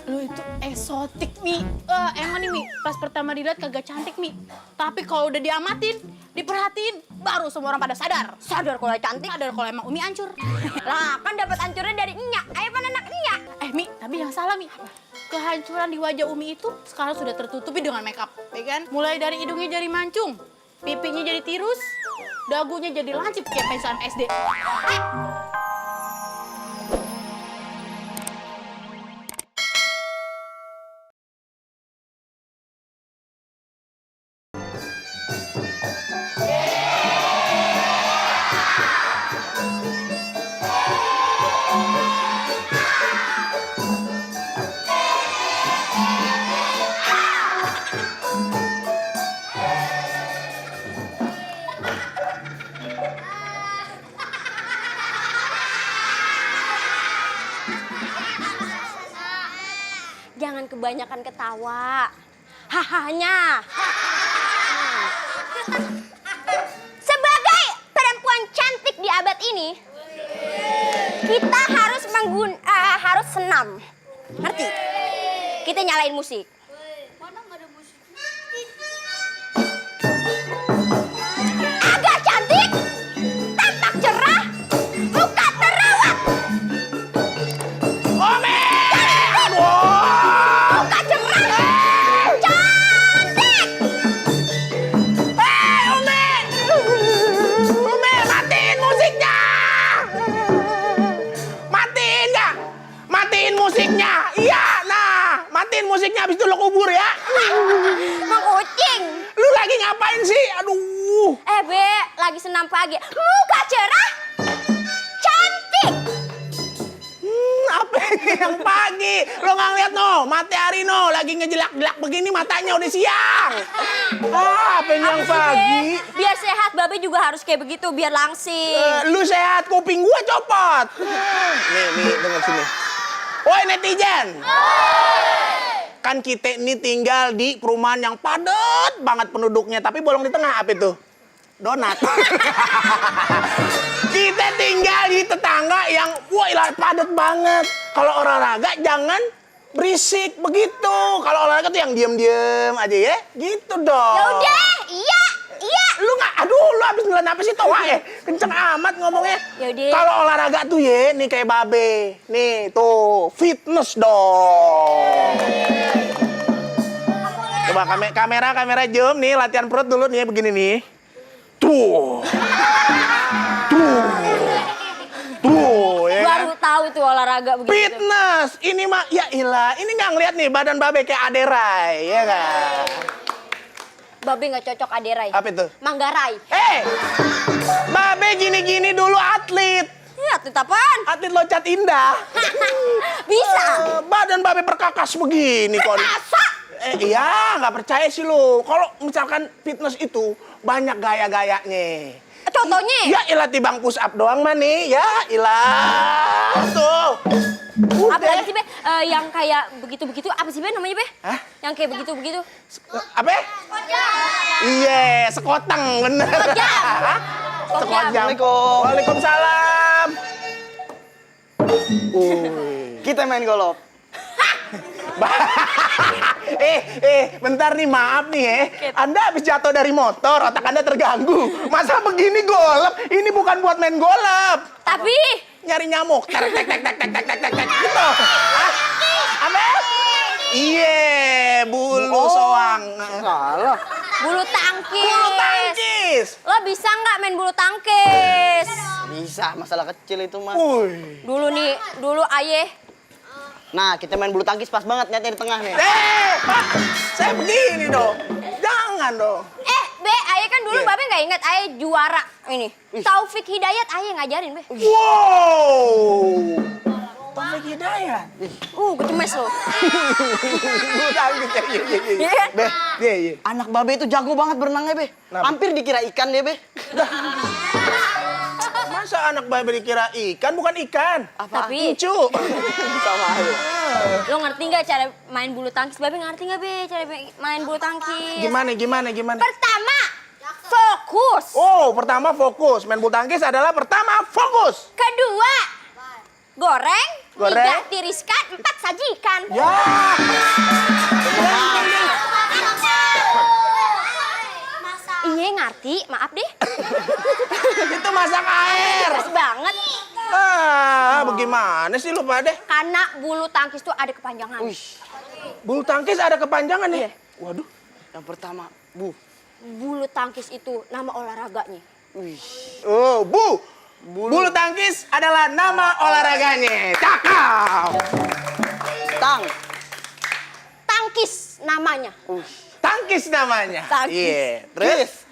Lu itu eksotik, Mi. Emang nih, Mi, pas pertama dilihat kagak cantik, Mi. Tapi kalau udah diamatin, diperhatiin, baru semua orang pada sadar. Sadar kalau cantik. Sadar kalau emang Umi hancur. Lah, kan dapat hancurnya dari Nyak. Ayo pan anak Nyak. Mi, tapi yang salah, Mi. Kehancuran di wajah Umi itu sekarang sudah tertutupi dengan makeup, ya kan? Mulai dari hidungnya jadi mancung, pipinya jadi tirus, dagunya jadi lancip kayak pensiun SD. Jangan kebanyakan ketawa. Hahanya. Sebagai perempuan cantik di abad ini, kita harus senam. Ngerti? Kita nyalain musik. Agak cantik, tampak cerah, muka terawat. Muka cerah, cantik. Umi, matiin musiknya! Matiin nggak? Matiin musiknya! Iya, nah, matiin musiknya habis itu lo kubur ya. Mang Ucing. Lu lagi ngapain sih? Aduh. Be, lagi senam pagi. Muka cerah, cantik. Apa yang pagi? Lo nggak ngeliat no? Matahari no, lagi ngejelak-jelak begini matanya udah siang. Apa yang Apa sih, pagi? Be? Biar sehat, Babe juga harus kayak begitu, biar langsing. Lu sehat, kuping gua copot. Nih, dengar sini. Woi netizen. Kan kita ini tinggal di perumahan yang padat banget penduduknya, tapi bolong di tengah apa itu? Donat. Kita tinggal di tetangga yang wah padat banget. Kalau olahraga jangan berisik begitu. Kalau olahraga tuh yang diem-diem aja ya. Gitu dong. Ya udah, iya. Lu nggak, aduh lu abis ngelan apa sih toa ya? Kenceng amat ngomongnya. Yaudah. Kalau olahraga tuh ya, nih kayak Babe. Nih tuh, fitness dong. Coba kamera zoom nih, latihan perut dulu nih begini nih. Tuh, ya kan? Baru tahu tuh olahraga begitu. Fitness, ini mah ya ilah, ini nggak ngeliat nih badan Babe kayak Aderai, ya kan? Babe nggak cocok Aderai. Apa itu? Manggarai. Babe gini-gini dulu atlet. Ya, atlet apaan? Atlet loncat indah. Bisa. Badan Babe perkakas begini kok. Masa? Iya, nggak percaya sih lu. Kalau misalkan fitness itu banyak gaya-gayanya. Contohnya? Ya ilah tibang push up doang mah nih. Ya ilah. Tuh. Apa lagi sih, Be? Yang kayak begitu-begitu, apa sih, Be, namanya, Be? Hah? Yang kayak begitu-begitu. Apa? Iya, sekoteng bener. Sekotjam. Hah? Sekotjam. Assalamualaikum. Waalaikumsalam. Kita main golf. Bentar nih, maaf nih ya. Anda habis jatuh dari motor, otak Anda terganggu. Masa begini golf? Ini bukan buat main golf. Tapi Nyari nyamuk. Tek tek tek tek tek tek tek tek tek gitu. Hah? Apa? Iya, bulu soang. Salah. bulu tangkis. Bulu tangkis. Lo bisa nggak main bulu tangkis? Bisa, masalah kecil itu mah. Dulu ayah. Nah, kita main bulu tangkis pas banget niatnya di tengah nih. Pak, saya begini dong. Jangan dong. Be, ayah kan dulu Babe nggak inget ayah juara ini. Taufik Hidayat ayah ngajarin, Be. Wow. Taufik Hidayat. Kecemes lo. Bulu tangkis. Iya. Be, Iya. anak Babe itu jago banget berenangnya, Be. Kenapa? Hampir dikira ikan dia, Be. Masa anak Babe dikira ikan? Bukan ikan. Tapi Incu. Sama aja. lo ngerti nggak cara main bulu tangkis? Babe ngerti nggak, Be, cara main bulu tangkis? Gimana? Pertama, fokus. Oh, pertama fokus. Main bulu tangkis adalah pertama fokus. Kedua, goreng. Goreng. 3 tiriskan, 4 sajikan. Ya. Iya ngerti, maaf deh. Itu masak air. Keras banget. Bagaimana sih lu Pak deh? Karena bulu tangkis tuh ada kepanjangan. Bulu tangkis ada kepanjangan nih. Waduh. Yang pertama, Bu. Bulu tangkis itu nama olahraganya. Oh, Bulu tangkis adalah nama olahraganya. Cakep. Tangkis namanya. Tangkis namanya. Tangkis. Iya. Terus?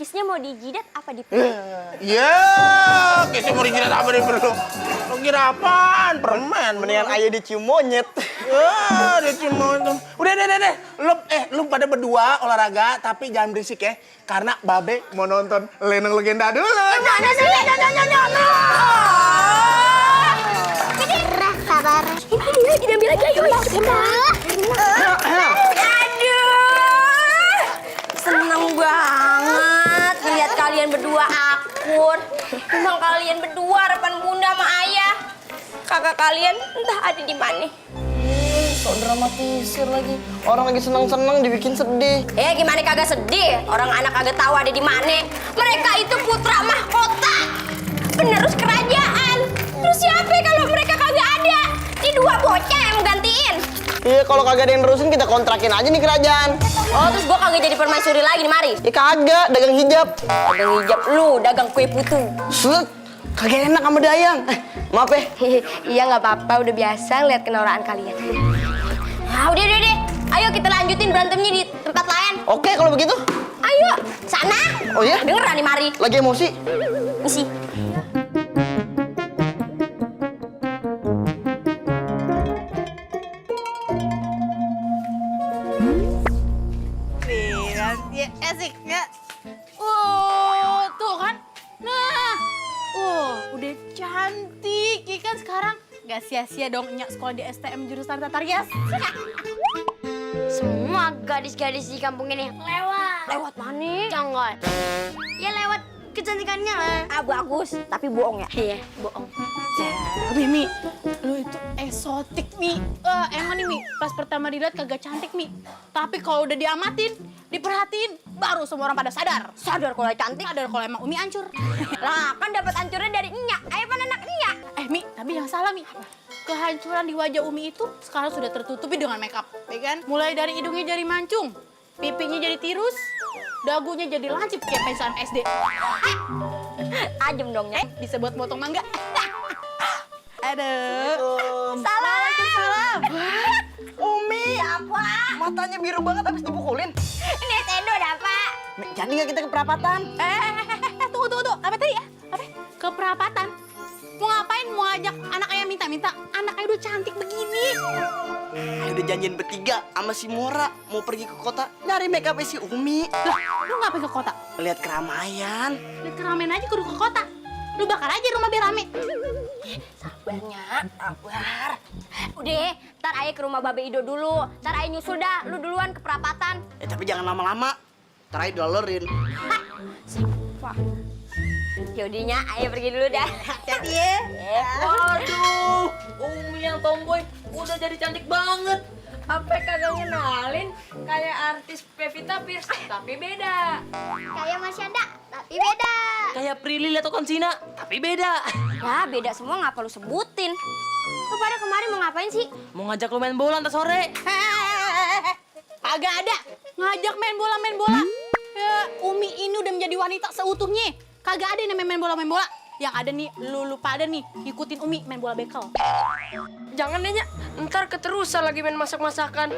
Kisnya mau dijidat apa dipeluk? Ya, kisah mau dijilat apa deh perlu? Lo kira apaan? Permen. Mendingan ayo dicium monyet. Ya, dia cuma itu. Udah, deh. Lu pada berdua olahraga, tapi jangan berisik ya. Karena Babe mau nonton Lenong Legenda dulu. Mana sih? Sabar. Ini diambil lagi, ayo. Aduh. Seneng banget lihat kalian berdua akur. Memang kalian berdua harapan bunda sama ayah. Kakak kalian entah ada di mana. So dramatisir lagi. Orang lagi seneng-seneng dibikin sedih. Gimana kagak sedih? Orang anak kagak tahu ada di mana. Mereka itu putra mahkota, penerus kerajaan. Terus siapa kalau mereka kagak ada? Ini 2 bocah yang gantiin. Iya, kalau kagak ada yang nerusin kita kontrakin aja nih kerajaan. Oh, terus gua kagak jadi permaisuri lagi nih mari. Ya kagak, dagang hijab. Dagang hijab lu, dagang kue putu. Set, kagak enak sama Dayang. Maaf ya. Iya nggak apa-apa, udah biasa lihat kenoraan kalian. Nah, udah deh. Ayo kita lanjutin berantemnya di tempat lain. Oke, kalau begitu. Ayo, sana. Oh iya? Dengeran nih mari. Lagi emosi. Misi. Ya, asik ya. Tuh kan. Nah. Udah cantik. Ya kan sekarang gak sia-sia dong Nyak sekolah di STM jurusan Tata Rias. Semua gadis-gadis di kampung ini lewat mana? Jangan. Ya lewat kecantikannya lah. Bagus, tapi bohong ya. Iya, bohong. Mimi, lu itu eksotik, Mi. Emang nih, Mi, pas pertama dilihat kagak cantik, Mi. Tapi kalau udah diamatin, diperhatiin, baru semua orang pada sadar. Sadar kalau cantik. Sadar kalau emang Umi hancur. Lah, kan dapat hancurnya dari Nyak. Ayo pan anak Nyak. Mi, tapi jangan salah, Mi. Kehancuran di wajah Umi itu sekarang sudah tertutupi dengan makeup, ya kan? Mulai dari hidungnya jadi mancung, pipinya jadi tirus, dagunya jadi lancip kayak pensiun SD. Ajem dong, Nyak. Bisa buat motong mangga. Aduh. Salam. Umi, Apa? matanya biru banget habis dipukulin. Ini Edo dah, Pak. Jadi nggak kita ke perapatan? Tunggu. Apa tadi ya? Apa? Keperapatan. Mau ngapain? Mau ajak anak ayah minta-minta? Anak ayah udah cantik begini. Ayo udah janjian bertiga sama si Mora mau pergi ke kota nyari make up si Umi. Lah, lu ngapain ke kota? Lihat keramaian. Lihat keramaian aja kudu ke kota. Lu bakar aja rumah biar rame. Sabarnya, sabar. Udah, ntar ayah ke rumah Babe Ido dulu. Ntar ayah nyusul dah, lu duluan ke perapatan. Tapi jangan lama-lama. Ntar ayo dolerin. Wah. Yaudinya, ayah pergi dulu dah. Hati-hati ya. Aduh, Umi yang tomboy udah jadi cantik banget. Apa kagak ngenalin kayak artis Pevita Pierce, tapi beda. Kayak masih ada, tapi beda. Kayak Prilly Latuconsina, tapi beda. Ya, beda semua ngapa lu sebutin. Lu pada kemarin mau ngapain sih? Mau ngajak lu main bola ntar sore. Agak ada. Ngajak main bola. Ya, Umi ini udah menjadi wanita seutuhnya. Kagak ada yang main bola. Yang ada nih, lu pada nih ikutin Umi main bola bekel. Jangan deh, Nyak. Ntar keterusan lagi main masak-masakan.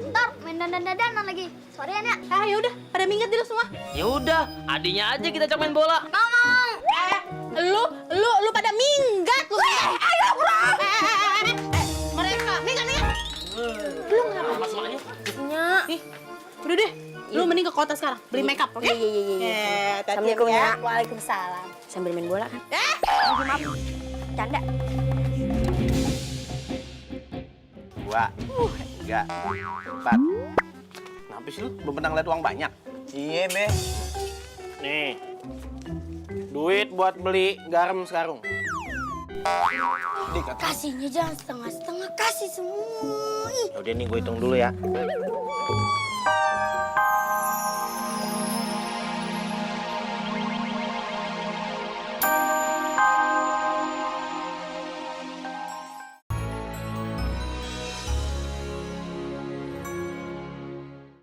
Ntar main dandan-dandanan lagi. Sorry ya, Nak. Ya udah, pada minggat dulu semua. Ya udah, adinya aja kita ajak main bola. Ngomong. Lu pada minggat lu. Ayo, bro. Mereka minggat. Lu ngapa? Masalahnya. Nyak. Ih, udah deh. Lu mending ke kota sekarang, beli makeup, oke? Iya. Assalamualaikum ya. Waalaikumsalam. Sambil main bola kan? Maaf. Canda. 2, 3, 4. Kenapa sih lu? Belum pernah ngeliat uang banyak? Iya, Be. Nih, duit buat beli garam sekarung. Kasihnya jangan setengah-setengah, kasih semua. Ih. Udah nih gue hitung dulu ya.